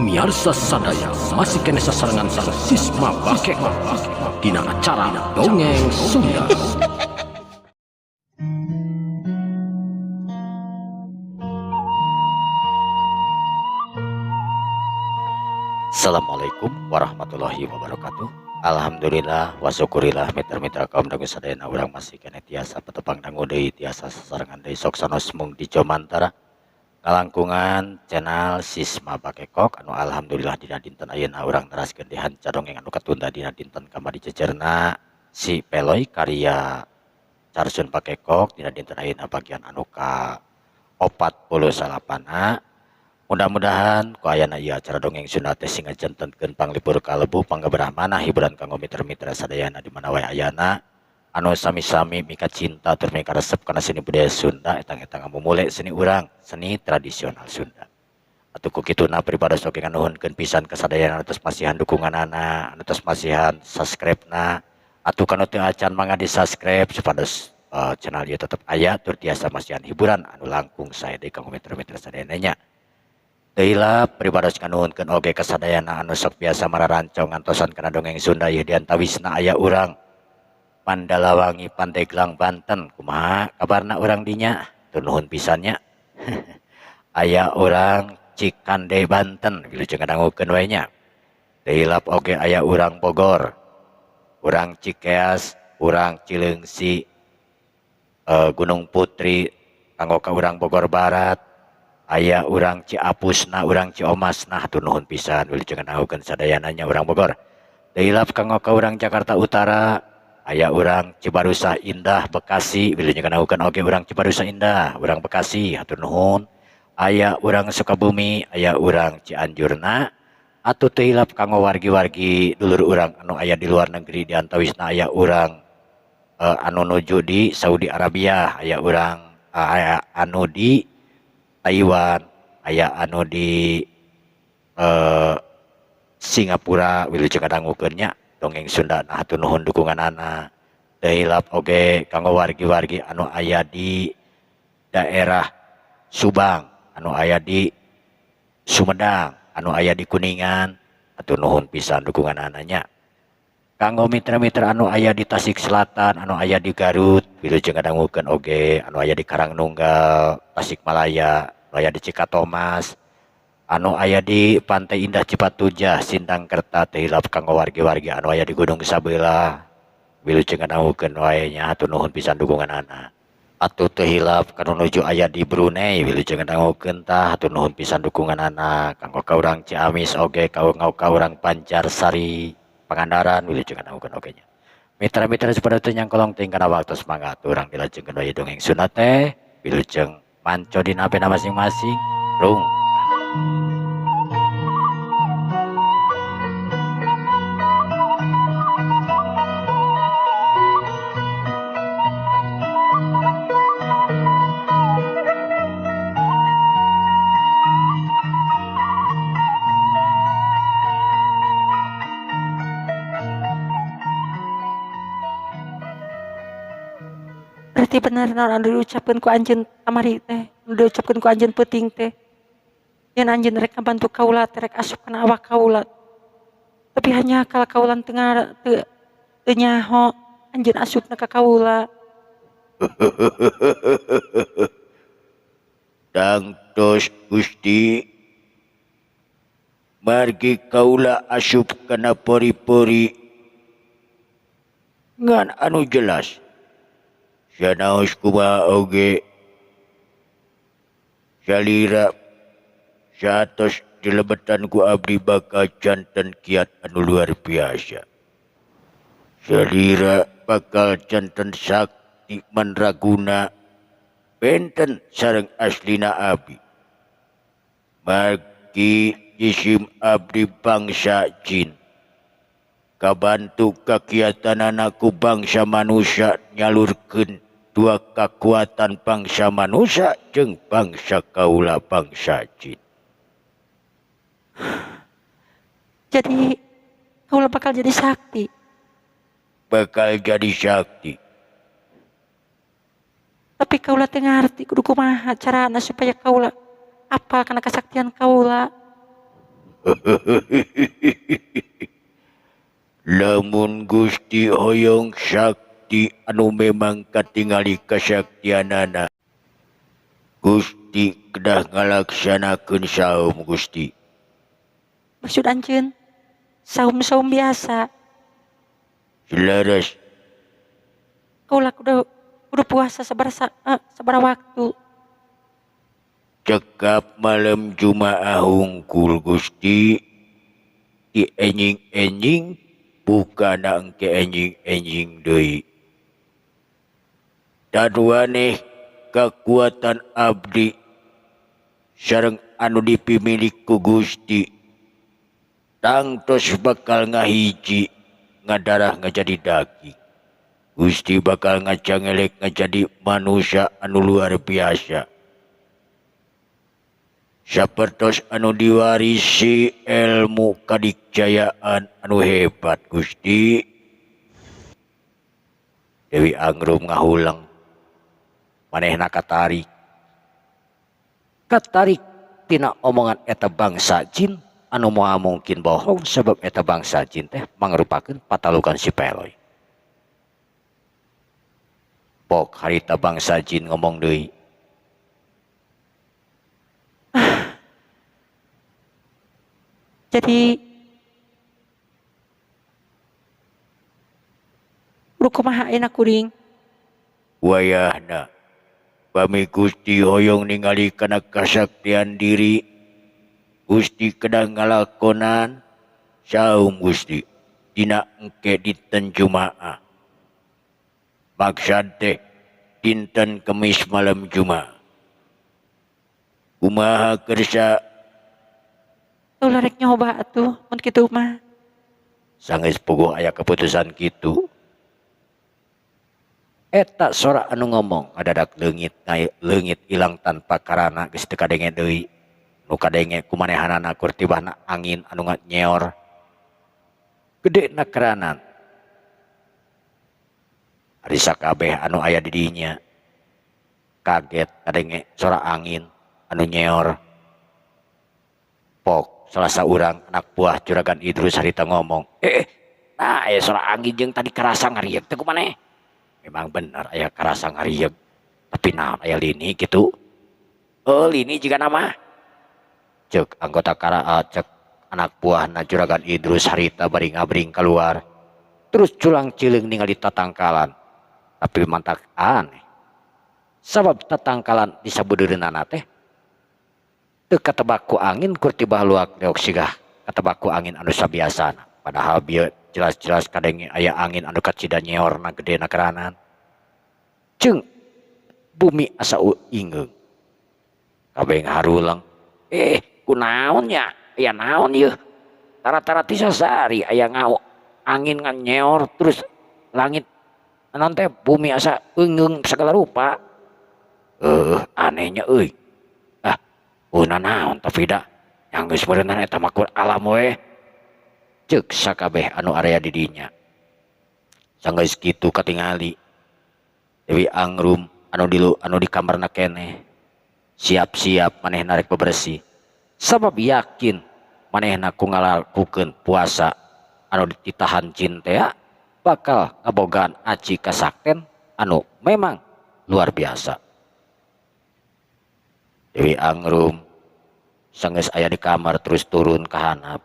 Miarsa sadaya masih keneh sasarengan sareng Sisma Bakekok dina acara Dongeng Sunda. Assalamualaikum warahmatullahi wabarakatuh. Alhamdulillah wa syukurillah mitra-mitra kaum dangu sadayana urang masih keneh tiasa patepang dangu deui tiasa sasarengan deui sok sanos mung di Jomantara ngalangkungan channel Sisma Bakekok anu alhamdulillah dina dinten ayeuna urang neraskeun di hanca dongeng anu katunda dina dinten kamari jejerna si Peloy karya Carsun Bakekok dina dinten ayeuna bagian anu ka 49. Mudah-mudahan ku ayana ieu acara dongeng Sunda teh sing ngajantenkeun panglipur kalebu panggeberah manah hiburan kanggo mitra-mitra sadayana di mana wae ayana anu sami-sami mika cinta tur mika resep kana seni budaya Sunda etang-etang ngamumule seni urang seni tradisional Sunda. Atuh ku kituna pribados oge nganuhunkeun pisan ka sadayana anu tos masihan dukunganana, anu tos masihan subscribe-na, atuh kanu teu acan mangga di-subscribe supados channel ieu tetep aya tur tiasa masihan hiburan anu langkung sae deui kanggo mitra-mitra sadayana nya. Teu hilap pribados nganuhunkeun oge ka sadayana anu sok biasa mararancong ngantosan kana dongeng Sunda ieu diantawisna aya urang Mandalawangi Pandeglang Banten. Kumaha kabarna urang dinya? Tur nuhun pisan nya. Aya urang Cikande Banten wilujeng ngadangukeun wae nya. Teu hilap oge aya urang Bogor, urang Cikeas, urang Cileungsi, Gunung Putri kanggo ka urang Bogor Barat, aya urang Ciapusna, urang Ciomasna, hatur nuhun pisan wilujeng ngadangukeun sadayana nya urang Bogor. Teu hilap kanggo ka urang Jakarta Utara, aya urang Cibarusah Indah Bekasi, wilujeng ngadangukeun oge urang Cibarusah Indah, urang Bekasi, hatur nuhun. Aya urang Sukabumi, aya urang Cianjurna, atuh teu hilap kanggo wargi-wargi dulur urang anu aya di luar negeri diantawisna aya urang anu nuju di Saudi Arabia, aya urang aya anu di Taiwan, aya anu di Singapura, wilujeng ngadangukeun nya dongeng Sunda nah hatur nuhun dukunganana. Teu hilap oge kanggo wargi-wargi anu aya di daerah Subang, anu aya di Sumedang, anu aya di Kuningan, hatur nuhun pisan dukunganana nya. Kanggo mitra-mitra anu aya di Tasik Selatan, anu aya di Garut, wilujeng ngadangukeun oge, anu aya di Karangnunggal, Tasikmalaya, anu aya di Cikatomas, anu aya di Pantai Indah Cipatujah, Sindangkerta, teu hilap kanggo wargi-wargi anu aya di Gunung Sabelah, wilujeng ngadangukeun wae nya hatur nuhun pisan dukunganana. Atuh teu hilap kanu nuju aya di Brunei, wilujeng ngadangukeun tah hatur nuhun pisan dukunganana. Kanggo ka urang Ciamis oge, kanggo ka urang Banjarsari, Pangandaran, wilujeng ngadangukeun oge nya. Mitra-mitra supaya teu nyangkolong teuing kana waktos mangga atuh urang dilajengkeun wae dongeng Sunda teh, wilujeng manco dina hapena masing-masing. Rung. Berarti bener naon anu diucapkeun ku anjeun kamari teh, anu diucapkeun ku anjeun peuting teh. Yen anjeun rek ngabantu kaula teh rek asup kana awak kaula. Tapi hanya kala kaula teu teu nyaho anjeun asupna ka kaula. Tangtos Gusti, margi kaula asup kana pori-pori ngan anu jelas sanaos kumaha oge salira satos dilebetan ku abdi bakal janten kiat anu luar biasa. Salira bakal janten sakti mandraguna benten sareng aslina abdi. Margi jisim abdi bangsa jin kabantu kakiatanana ku bangsa manusia nyalurkeun dua kekuatan bangsa manusia jeung bangsa kaula bangsa jin. Jadi kaula bakal jadi sakti. Bakal jadi sakti. Tapi kaula teu ngarti kudu kumaha carana supaya kaula apal kana kasaktian kaula. Lamun Gusti hoyong sakti anu memang katingali kasaktianana, Gusti kedah ngalaksanakeun saum Gusti. Maksud anjeun saum-saum biasa? Selaras. Kaula kudu puasa sabaraha waktu? Cekap malam Jumaah hungkul Gusti. Di enjing-enjing bukana engke enjing-enjing deui. Taduaneh kekuatan abdi sareng anu dipimilik ku Gusti tangtos bakal ngahiji ngadarah ngajadi daging. Gusti bakal ngacangelek ngajadi manusia anu luar biasa. Sapertos anu diwarisi ilmu kadikjayaan anu hebat Gusti. Dewi Angrum ngahulang manehna katarik. Katarik tina omongan eta bangsa jin anu moal mungkin bohong sebab eta bangsa jin teh mangrupakeun patalukan si Peloy. Pok harita bangsa jin ngomong deui. Jadi kudu kumaha ayeuna kuring? Wayahna pami Gusti hoyong ningali kana kasaktian diri, Gusti kedah ngalakonan saum Gusti dina engke dinten Jumaah. Maksad teh dinten Kemis malam Jumaah. Kumaha kersa? Ulah rek nyoba atuh mun kitu mah. Sanggeus puguh aya keputusan kitu. Eta sora anu ngomong ngadadak leungit leungit ilang tanpa karana geus teu kadenge deui. Nu kadenge ku manehanana kur tibahna angin anu nyeor. Gede na keranan. Ari sakabeh anu aya di dinya kaget kadenge sora angin anu nyeor. Pok salah saurang anak buah Juragan Idrus harita ngomong, nah aya sora angin jeung tadi karasa ngarieg teh kumaneh. Memang bener aya karasa ngarieg, tapi naon aya lini gitu. Oh lini juga nama. Cek anggota cek anak buahna Juragan Idrus harita bari ngabring keluar. Terus culang cileung ningali tatangkalan. Tapi mantak aneh. Sabab tatangkalan di sabudeureunana teh teu katebak ku angin kur tibah luak leok sigah katebak ku angin anu sabiasana. Padahal bieu jelas-jelas kadenge aya angin anu kacida nyeorna gedena keranan. Jeung bumi asa ingeung. Kabeh ngarulang. Kunaon nya? Aya naon yeuh? Tara-tara ti sasari aya ngau angin ngan nyeor terus langit naon teh bumi asa eungeung segala rupa. Anehnya euy. Una naon tapi da yang geus beuneunan eta mah kur alam we. Ceuk sakabeh anu area di dinya. Sanggeus kitu katingali Dewi Angrum anu anu di kamarna keneh siap-siap manehna rek bebersih. Sabab yakin manehna ku ngalakukeun puasa anu ditahan jin teh bakal ngabogaan aci kasakten anu memang luar biasa. Dewi Angrum sanggeus aya di kamar terus turun ka handap.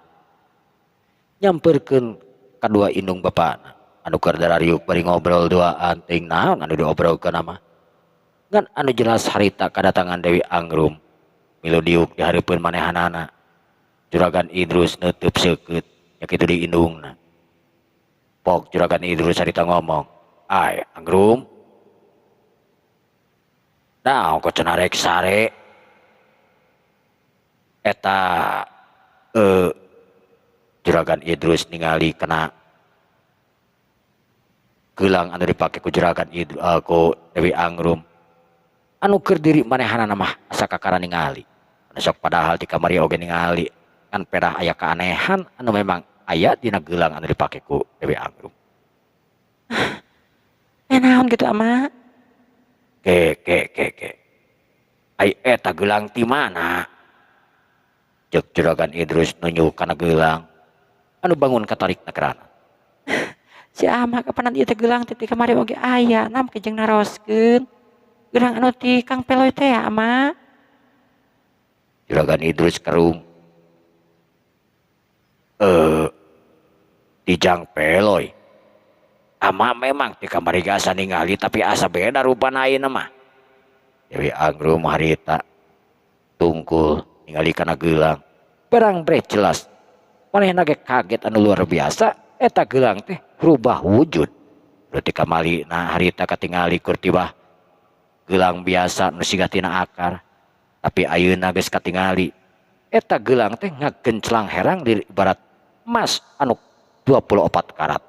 Nyamperkeun kadua indung bapana anu keur darariuk bari ngobrol duaan teuing naon anu diobrolkeun mah. Ngan anu jelas harita kadatangan Dewi Angrum milu diuk di hareupeun manehanana. Juragan Idrus neuteub seukeut nya kitu di indungna. Pok Juragan Idrus harita ngomong, "Ai Angrum, naon kok cenah rek sare?" Eta Juragan Idrus ningali kena gelang anu dipake ku Juragan Idrus ku Dewi Angrum anu keur diri manehanana mah asa kakara ningali. Anu sok padahal di kamari oge ningali kan pedah aya keanehan anu memang aya dina gelang anu dipake ku Dewi Angrum. Naon kitu ama? Ke ke ke ke. Ai eta gelang ti mana? Cek Juragan Idrus nunjuk kana gelang anu bangun katarik na kerana. Si ama kapanan ieu teh gelang teh ti kamari oge aya nam ke jeung naroskeun. Gelang anu ti Kang Peloy teh ya ama. Juragan Idrus kerung. Ti Jang Peloy. Ama memang ti kamari gasa ningali tapi asa beda rupana ayeuna mah. Dewi Angrum harita tungkul ningali kana gelang. Barang breh jelas. Manehna ge kaget anu luar biasa eta gelang teh berubah wujud. Berarti kamali na harita katingali keur tibah gelang biasa nu siga tina akar. Tapi ayeuna geus katingali eta gelang teh ngagenclang herang di ibarat emas anu 24 karat.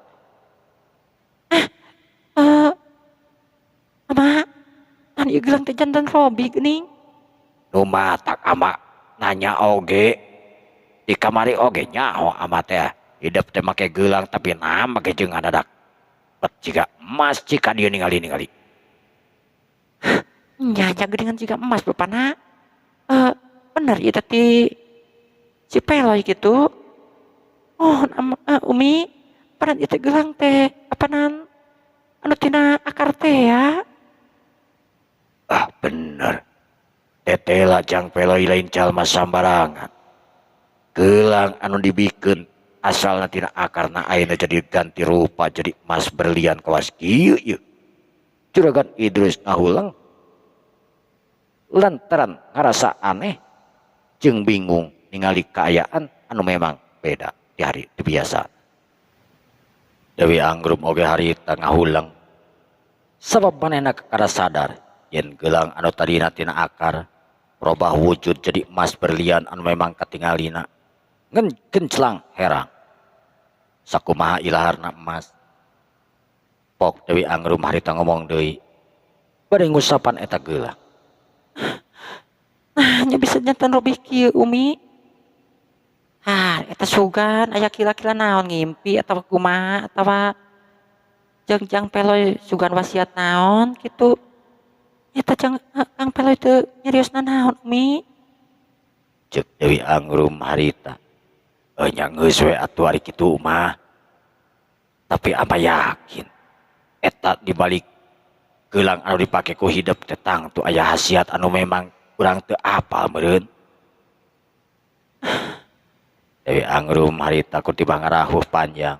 Ama, an ieu gelang teh jantan Robi geuning. Nu matak ama nanya oge di kamari oge nyaho ama teh hidup teh make gelang tapi nah make jeung ngadadak bet jiga emas jika dia ningali-ningali. Nya nya geuningan jiga emas bapana. Bener ieu teh ti si Peloy kitu. Oh, ama, Umi, panan ieu teh gelang teh apanan anu tina akar teh ya. Ah bener. Tetela Jang Peloy lain jalma sambarangan. Gelang anu dibikeun asalna tina akarna ayeuna jadi ganti rupa jadi emas berlian kawas kieu ieu. Juragan Idrus ngahuleng lantaran ngarasa aneh jeung bingung ningali kaayaan anu memang beda di hari di biasa. Dewi Angrum oge harita ngahuleng sabab manehna kakara sadar yen gelang anu tadina tina akar robah wujud jadi emas berlian anu memang katingalina ngan genclang herang. Sakumaha ilaharna emas. Pok Dewi Angrum harita ngomong deui bade ngusapan eta gelang. Nah, nya bisa jantan robih kieu Umi. Ah, eta sugan aya kila-kila naon ngimpi atawa kumaha atawa jeung Jang Peloy sugan wasiat naon kitu. Eta jang Kang Peloy teu nyariosna naon Umi. Ceuk Dewi Angrum harita. Nya geus we atuh ari kitu mah. Tapi ama yakin eta dibalik gelang anu dipake ku hidep teh tangtu aya khasiat anu memang urang teu apal meureun. Dewi Angrum harita ku tibang ngarahuh panjang.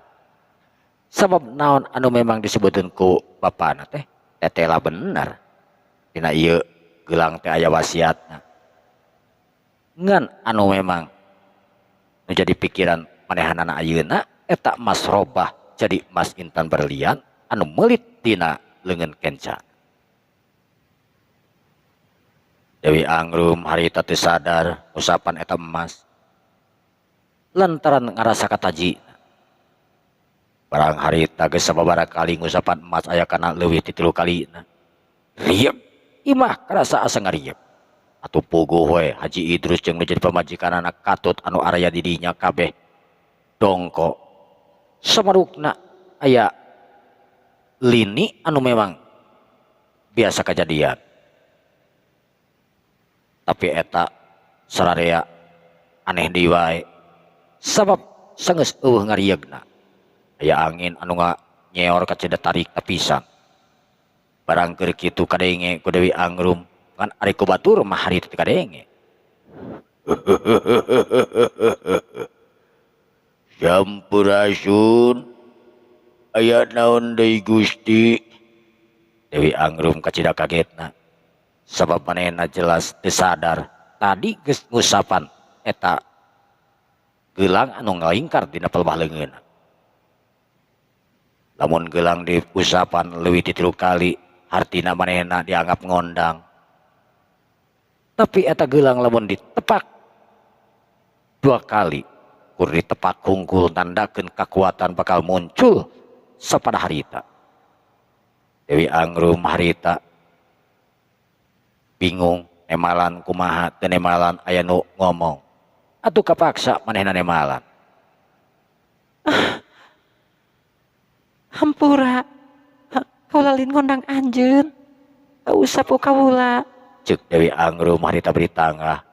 Sabab naon anu memang disebutkeun ku bapana teh tetela bener. Dina ieu gelang teh aya wasiatna. Ngan anu memang nu jadi pikiran manehanana ayeuna eta emas robah jadi emas intan berlian anu meulit dina leungeun kenca. Dewi Angrum harita teu sadar usapan eta emas lantaran ngarasa kataji. Barang harita geus sababaraha kali ngusapan emas aya kana leuwih ti 3 kalina. Riep imah karasa asa ngariep. Atuh puguh we Haji Idrus jeung nu jadi pamajikanana katut anu araya di dinya kabeh dongko. Samarukna aya lini anu memang biasa kejadian. Tapi eta sararea aneh deui wae. Sabab sanggeus eueuh ngariegna. Aya angin anu nyeor kacida tarik pisan. Barang keur kitu kadenge ku Dewi Angrum kan ari ku batur mah harita teh kadenge. Sampurasun aya naon deui Gusti? Dewi Angrum kacida kagetna. Sabab manehna jelas teu sadar tadi geus ngusapan eta gelang anu ngalingkar dina pelbah leungeunna. Lamun gelang diusapan leuwih ti 3 kali hartina manehna dianggap ngondang. Tapi eta gelang lamun ditepak 2 kali kur ditepak hungkul nandakeun kakuatan bakal muncul sapada harita. Dewi Angrum harita bingung nemalan kumaha teu nemalan aya nu ngomong. Atuh kapaksa manehna nemalan. Hampura, kaula lain ngondang anjeun. Kausap ku kaula. Ceuk Dewi Angrum harita beri tangah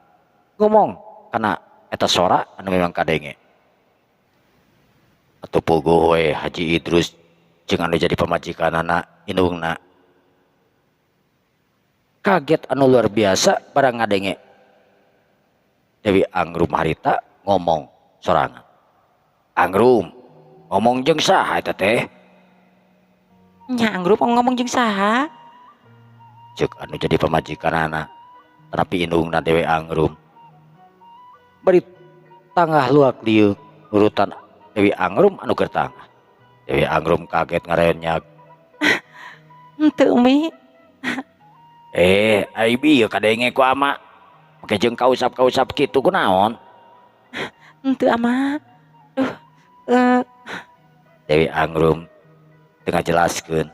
ngomong kana eta sora anu memang kadenge. Atuh puguh we Haji Idrus jeung anu jadi pamajikanana indungna. Kaget anu luar biasa barang ngadenge Dewi Angrum harita ngomong sorangan. Angrum ngomong jeung saha eta teh? Nya Angrum ngomong jeung saha? Ceuk anu jadi pamajikanana tapi indungna Dewi Angrum. Bari tangah luak liuk urutan Dewi Angrum anu keur tangah. Dewi Angrum kaget ngarenyak. Henteu Umi. Ai bieu kadenge ku ama. Make jeung kausap-kausap kitu kunaon? Henteu ama. Duh. Dewi Angrum teu ngajelaskeun.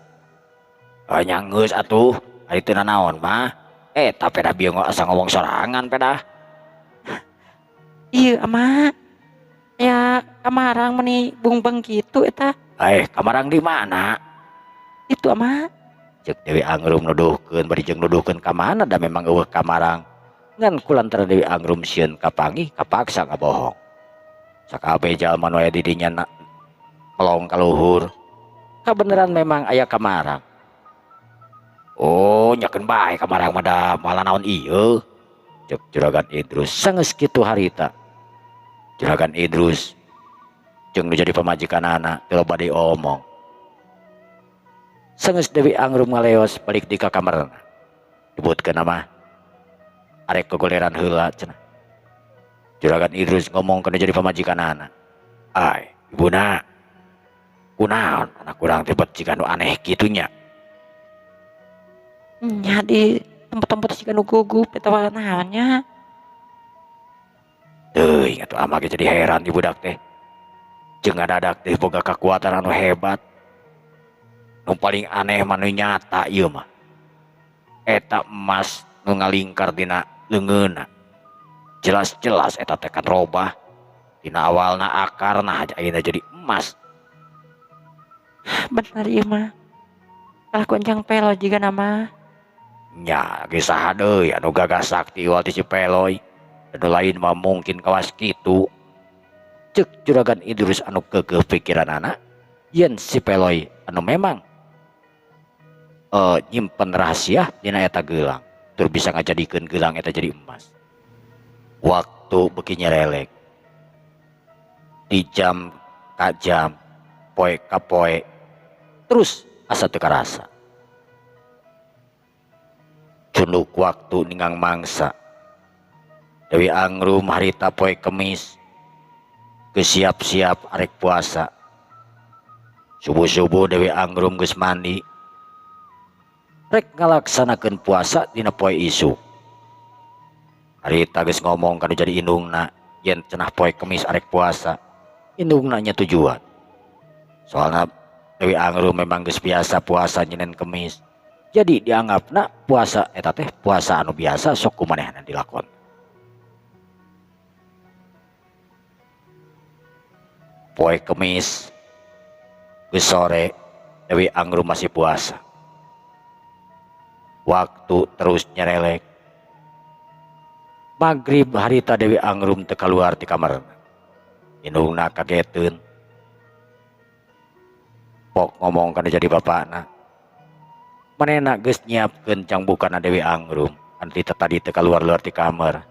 Nya geus atuh, ari teu nanaon mah. Eta pedah bieu asa ngomong sorangan pedah. Ieu ama. Ya kamarang meni bungbeng kitu eta. Kamarang di mana? Itu ama. Ceuk Dewi Angrum nuduhkeun bari jeung nuduhkeun ka mana da memang eueuh kamarang. Ngan kulantaran Dewi Angrum sieun kapanggih kapaksa ngabohong. Sakabeh jalma nu aya di dinya melong ka luhur. Kabeneran memang aya kamarang. Oh, nyakeun bae kamarang mah da moal naon ieu. Ceuk Juragan Idrus sanggeus kitu harita. Juragan Idrus jeung nu jadi pamajikanana teu loba diomong. Sanggeus Dewi Angrum ngaleos balik di ka kamarna. Dibutkeun mah arek gogoleran heula cenah. Juragan Idrus ngomong kana jadi pamajikanana. Ai, ibuna. Kunaon anak urang teh bet jiga nu aneh kitu nya. Nya di tempat-tempat jiga nu gugup eta mah naon nya. Teuing atuh ama ge jadi heran di budak teh. Jeung ngadadak teh boga kakuatan anu hebat. Nu paling aneh mah nu nyata ieu mah. Eta emas nu ngalingkar dina leungeunna. Jelas-jelas eta teh kan robah. Dina awalna akarna ayeuna jadi emas. Bener ieu mah. Kalakuan jang pelo jiga nama. Nya ge saha deui anu gagah sakti iwal ti si Peloy. Anu lain mah mungkin kawas kitu. Ceuk Juragan Idrus anu keukeuh pikiranana yen si Peloy anu memang nyimpen rahasia dina eta gelang tur bisa ngajadikeun gelang eta jadi emas. Waktu beuki nyerelek. Di jam ka jam, poe ka poe, terus asa teu karasa. Cunduk waktu ninggang mangsa. Dewi Angrum harita poe Kemis. Geus siap-siap arek puasa. Subuh-subuh Dewi Angrum geus mandi. Rek ngalaksanakeun puasa dina poe isuk. Harita geus ngomong ka nu jadi indungna yen cenah poe Kemis arek puasa. Indungna nya tujuan. Soalna Dewi Angrum memang geus biasa puasa nyenen Kemis. Jadi dianggapna puasa eta teh puasa anu biasa sok kumanehna dilakon. Poe Kemis geus sore Dewi Angrum masih puasa. Waktu terus nyerelek. Maghrib harita Dewi Angrum teu kaluar ti kamarna. Indungna kageteun. Pok ngomong kana jadi bapakna. Manehna geus nyiapkeun cangbukana Dewi Angrum anu tadi teu kaluar-luar ti kamar.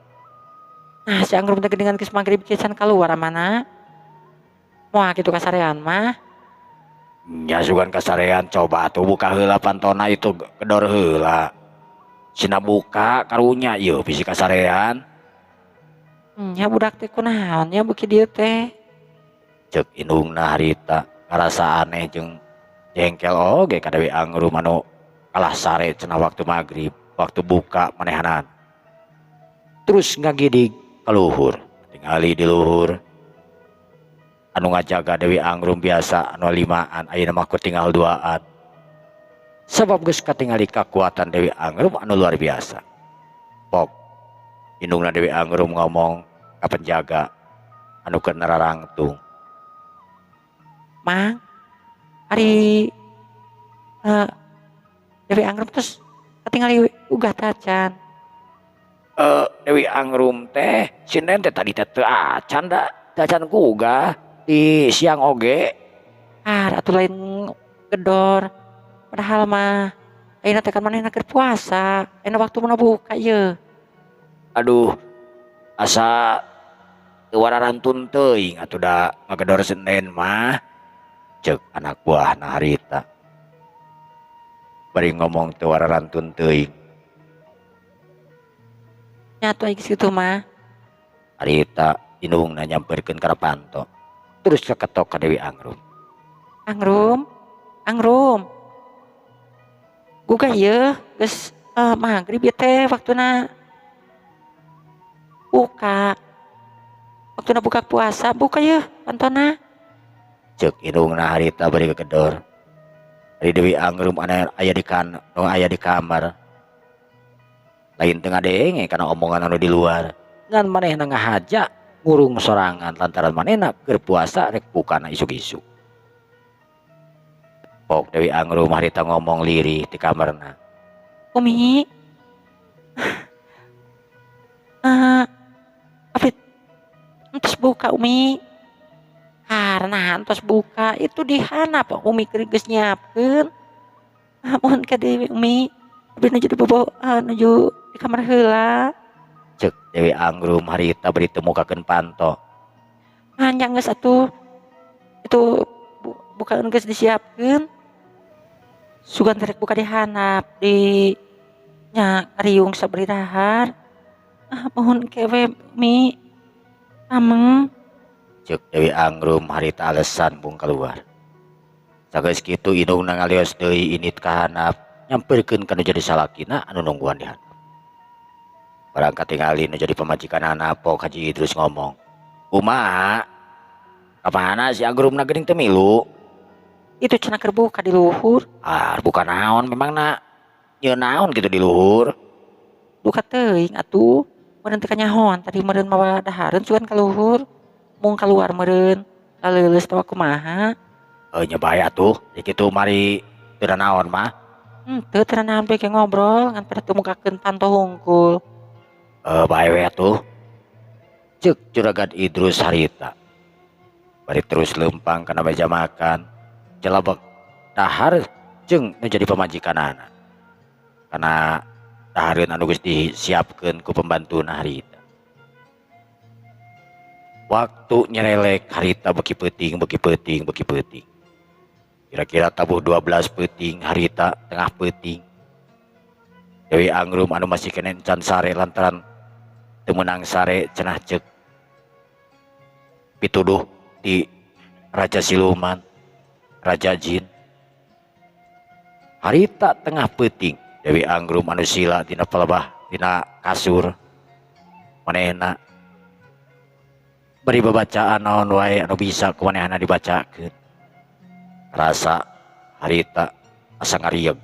Nah, si Angrum teh geuningan geus maghrib can kaluar mana? Moal kitu kasarean mah. Nya sugan kasarean coba atuh buka heula pantona itu gedor heula. Sina buka karunya ieu bisi kasarean. Nya budak teh kunaon nya beuki dieu teh. Ceuk indungna harita ngarasa aneh jeung jengkel oge ka Dewi Angrum anu kalah sare cenah waktu maghrib, waktu buka manehanan. Terus ngagidig ka luhur, tingali di luhur. Anu ngajaga Dewi Angrum biasa anu limaan ayeuna mah tinggal duaan. Sabab geus katingali kakuatan Dewi Angrum anu luar biasa. Pok indungna Dewi Angrum ngomong ka penjaga anu keur nararangtung. Mang, ari Dewi Angrum terus katingali ugah tacan. Dewi Angrum teh sinden teh tadi teh teu acan da, teu acan gugah di siang oge. Ah, atuh lain gedor. Padahal mah ayeuna teh kan manehna keur puasa, ayeuna waktu mana buka ieu. Aduh, asa teu wararantun teuing atuh da ngagedor senden mah. Ceuk anak buahna harita. Bari ngomong teu wararantun teuing. Nya atuh ai geus kitu mah. Harita indungna nyamperkeun kana panto. Terus kaketok ka Dewi Angrum. Angrum, Angrum. Gugah ieu geus magrib ieu teh waktuna buka. Waktuna buka puasa, buka yeuh pantona. Ceuk indungna harita bari gegedor. Ari Dewi Angrum anu aya di kan, nu aya di kamar. Lain teu ngadenge kana omongan anu di luar. Ngan manehna ngahaja ngurung sorangan lantaran manehna keur puasa rek bukana isuk-isuk. Pok Dewi Angrum harita ngomong lirih di kamarna. Umi. Apit entos buka Umi. Karena entos buka itu di handap Umi keur geus nyiapkeun. Mohon ka Dewi Umi. Abi nuju dibobo nuju di kamar heula. Ceuk Dewi Angrum harita bari teu mukakeun panto. Nya geus atuh. Itu bukaan geus disiapkeun. Sugan teh rek buka di handap di nya ngariung sabari dahar. Mohon kewe Mi. Ameng. Ceuk Dewi Angrum harita alesan bung keluar. Sageus kitu indungna ngalios deui indit ka handap nyamperkeun ka nu jadi salakina anu nungguan di handap. Barang katingali nu jadi pamajikanana Pok Haji Idrus ngomong, "Kumaha? Kamana si Angrumna geuning teu milu?" Itu cenah keur buka di luhur. Ah, buka naon memangna? Nyieun naon kitu di luhur? Duka teuing atuh. Meureun teu kanyahoan tadi meureun mawa dahareun sugan ka luhur. Mung kaluar meureun laleuleus atawa kumaha. Nya bae atuh, di kitu mari teu naon mah. Henteu teu naon bae ngobrol ngan pada teu mukakeun panto hungkul. Bae we atuh. Ceuk Juragan Idrus harita. Bari terus leumpang kana meja makan. Jelebek dahar jeung nu jadi pamajikanana. Kana dahareun anu geus disiapkeun ku pembantuna harita. Waktu nyerelek harita beuki peuting, beuki peuting, beuki peuting. Kira-kira tabuh 12 peuting harita tengah peuting. Dewi Angrum anu masih keneh can sare lantaran teu meunang sare cenah ceuk pituduh di Raja Siluman, Raja Jin. Harita tengah peuting Dewi Angrum anu sila dina palebah dina kasur manehna bari babacaan naon wae anu bisa ku manehna dibacakeun. Rasa harita asa ngarieg.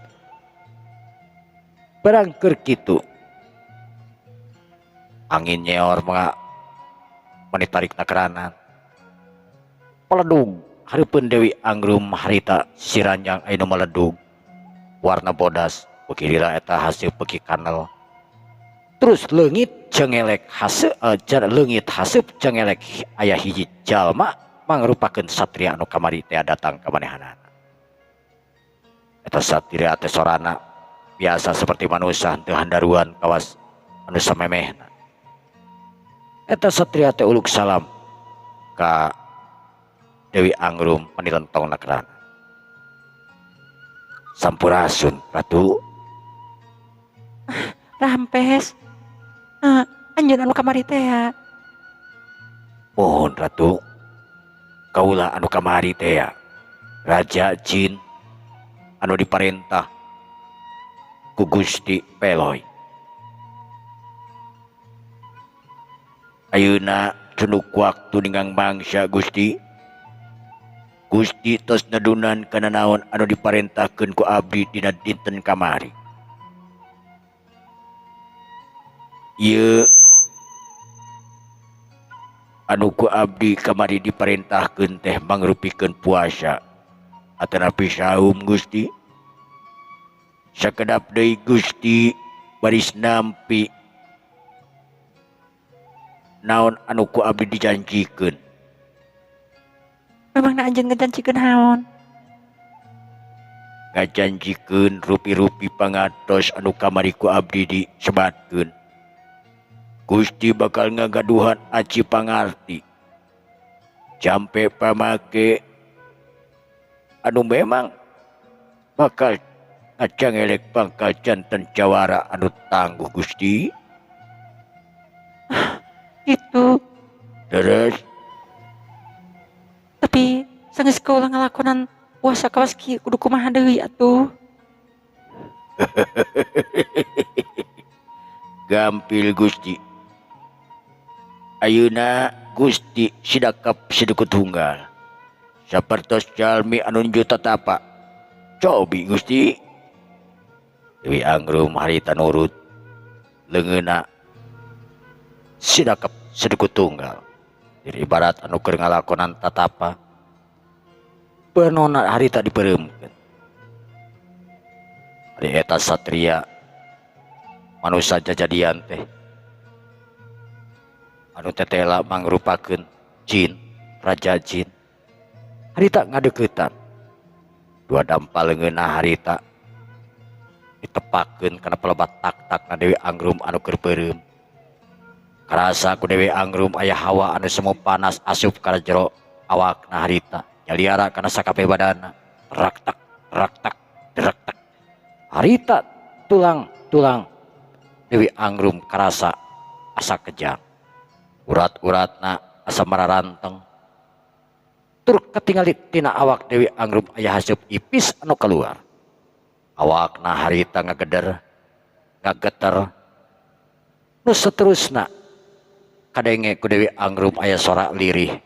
Barang keur kitu angin nyeor mah meni tarik nakeranan. Peledug hareupeun Dewi Angrum harita siranjang anu meledug warna bodas beuki lila eta hasil beuki kanel. Terus leungit cengelek haseup leungit haseup cengelek aya hiji jalma mangrupakeun satria anu kamari teh datang ka manehanana. Eta satria teh sorana biasa seperti manusia teu handaruan kawas anu samemehna. Eta satria teh uluk salam ka Dewi Angrum meni lentong nakerana. Sampurasun Ratu. Rampes. Anjeun anu kamari teh ya. Mohon Ratu. Kaula anu kamari teh ya. Raja Jin anu diparentah ku Gusti Peloy. Ayeuna cunuk waktu ninggang mangsa Gusti. Gusti tos nedunan kana naon anu diparentahkeun ku abdi dina dinten kamari. Ieu anu ku abdi kamari diparentahkeun teh mangrupikeun puasa atanapi saum Gusti. Sakedap deui Gusti baris nampi Naon anu ku abdi dijanjikeun? Memangna anjeun ngajanjikeun naon? Ngajanjikeun rupi-rupi pangatos anu kamari ku abdi disebatkeun. Gusti bakal ngagaduhan aci pangarti. Jampe pamake anu memang bakal ngacangelek pangkal janten jawara anu tangguh Gusti. Itu. Terus? Tapi sanggeus kaula ngalakonan puasa kawas kieu kudu kumaha deui atuh? Gampil Gusti. Ayeuna Gusti sidakap sidukut tunggal. Sapertos jalmi anu nuju tatapa. Cobi Gusti. Dewi Angrum harita nurut. Leungeunna sidakap sidukut tunggal. Diri ibarat anu keur ngalakonan tatapa. Penona harita dipereumkeun. Ari eta satria manusa jajadian teh anu tetela mangrupakeun jin, raja jin. Harita ngadeuketan. Dua dampal leungeunna harita ditepakeun kana pelebat tak-takna Dewi Angrum anu keur peureum. Karasa ku Dewi Angrum aya hawa anu semu panas asup kana jero awakna harita. Nyaliara kana sakabeh badana. Raktak, raktak, raktak. Harita tulang-tulang Dewi Angrum karasa asa kejang. Urat-uratna asa mararanteng. Tur katingali tina awak Dewi Angrum aya haseup ipis anu keluar. Awakna harita ngageder, ngageter. Nu seterusna kadenge ku Dewi Angrum aya sora lirih.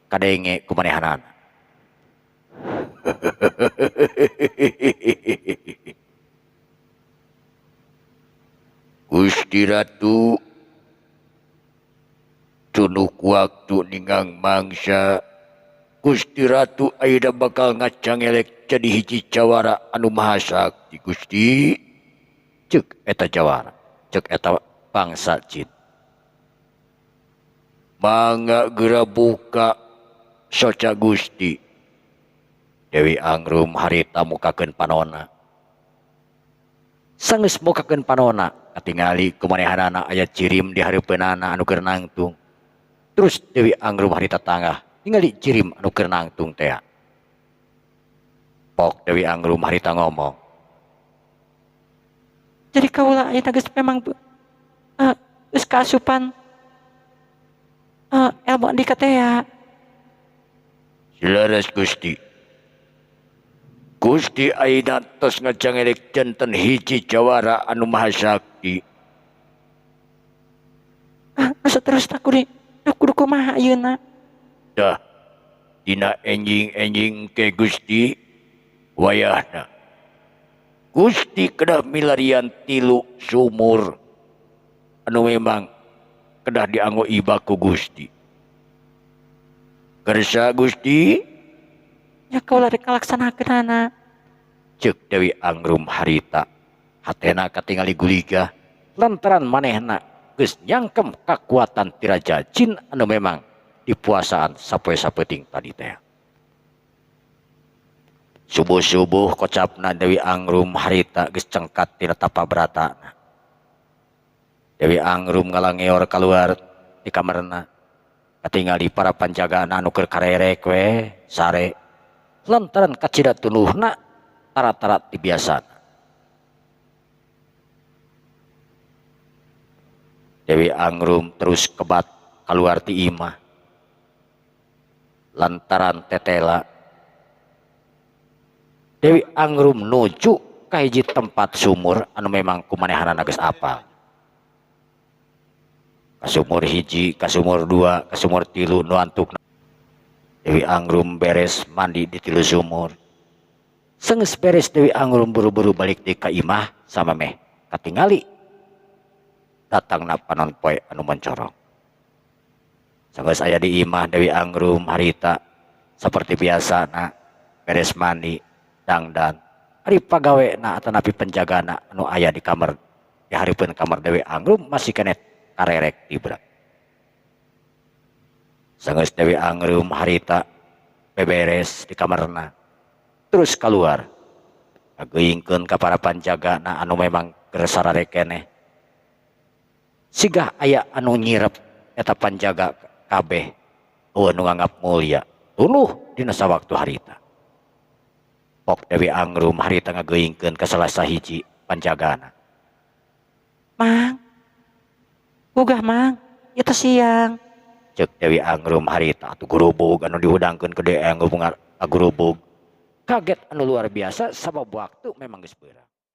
Kadenge ku manehanana. Gusti Ratu tunuk waktu ningang mangsa Gusti Ratu ayeuna bakal ngacangelek jadi hiji jawara anu maha sakti Gusti. Ceuk eta jawara, ceuk eta bangsa jin. Mangga geura buka soca Gusti. Dewi Angrum harita mukakeun panona. Sanggeus mukakeun panona katingali kumanehanana aya cirim di hareupeunana anu keur nangtung. Terus Dewi Angrum harita tangah ningali cirim anu keur nangtung tea. Pok Dewi Angrum harita ngomong. Jadi kaula ayeuna geus memang geus kaasupan ilmu andika tea. Selaras Gusti. Gusti ayeuna tos ngacangelek janten hiji jawara anu maha sakti. Ah, terus kudu kudu kumaha ayeuna? Dah dina enjing-enjing ke Gusti wayahna. Gusti kedah milarian tilu sumur anu memang kedah dianggo iba ku Gusti. Kersa Gusti? Ya kaula rek ngalaksanakeunana. Ceuk Dewi Angrum harita hatena katingali guligah lantaran manehna geus nyangkem kakuatan ti raja jin anu memang dipuasaan sapoe sapeuting tadi teh. Subuh-subuh kocapna Dewi Angrum harita geus cengkat tina tapa beratana. Dewi Angrum ngalangeor kaluar di kamarna. Katingali para panjagana anu keur karerek we sare lantaran kacida tunuhna tara-tara ti biasana. Dewi Angrum terus kebat kaluar ti imah lantaran tetela. Dewi Angrum nuju ka hiji tempat sumur anu memang kumanehanana geus apal. Ka sumur hiji, ka sumur dua, ka sumur tilu nu antukna. Dewi Angrum beres mandi di tilu sumur. Senggeus beres Dewi Angrum buru-buru balik deui ka imah sama meh katingali datangna panon poe anu mencorong. Sanggeus aya di imah Dewi Angrum harita seperti biasana beres mandi dangdan. Ari pagawena atanapi penjagana anu aya di kamar di hareupeun kamar Dewi Angrum masih keneh karerek tibra. Sanggeus Dewi Angrum harita beberes di kamarna terus keluar ngageuingkeun ka para panjagana anu memang keur sarare keneh. Sigah aya anu nyirep eta panjaga kabeh, euweuh nu nganggap mulia tunduh dina sawaktu harita. Pok Dewi Angrum harita ngageuingkeun ka salah sahiji panjagana. Mang, gugah Mang, itu siang. Cek Dewi Angrum harita atuh gurubug anu dihudangkeun ke Dewi Angrum ngagurubug. Kaget anu luar biasa sabab waktu memang geus beurang.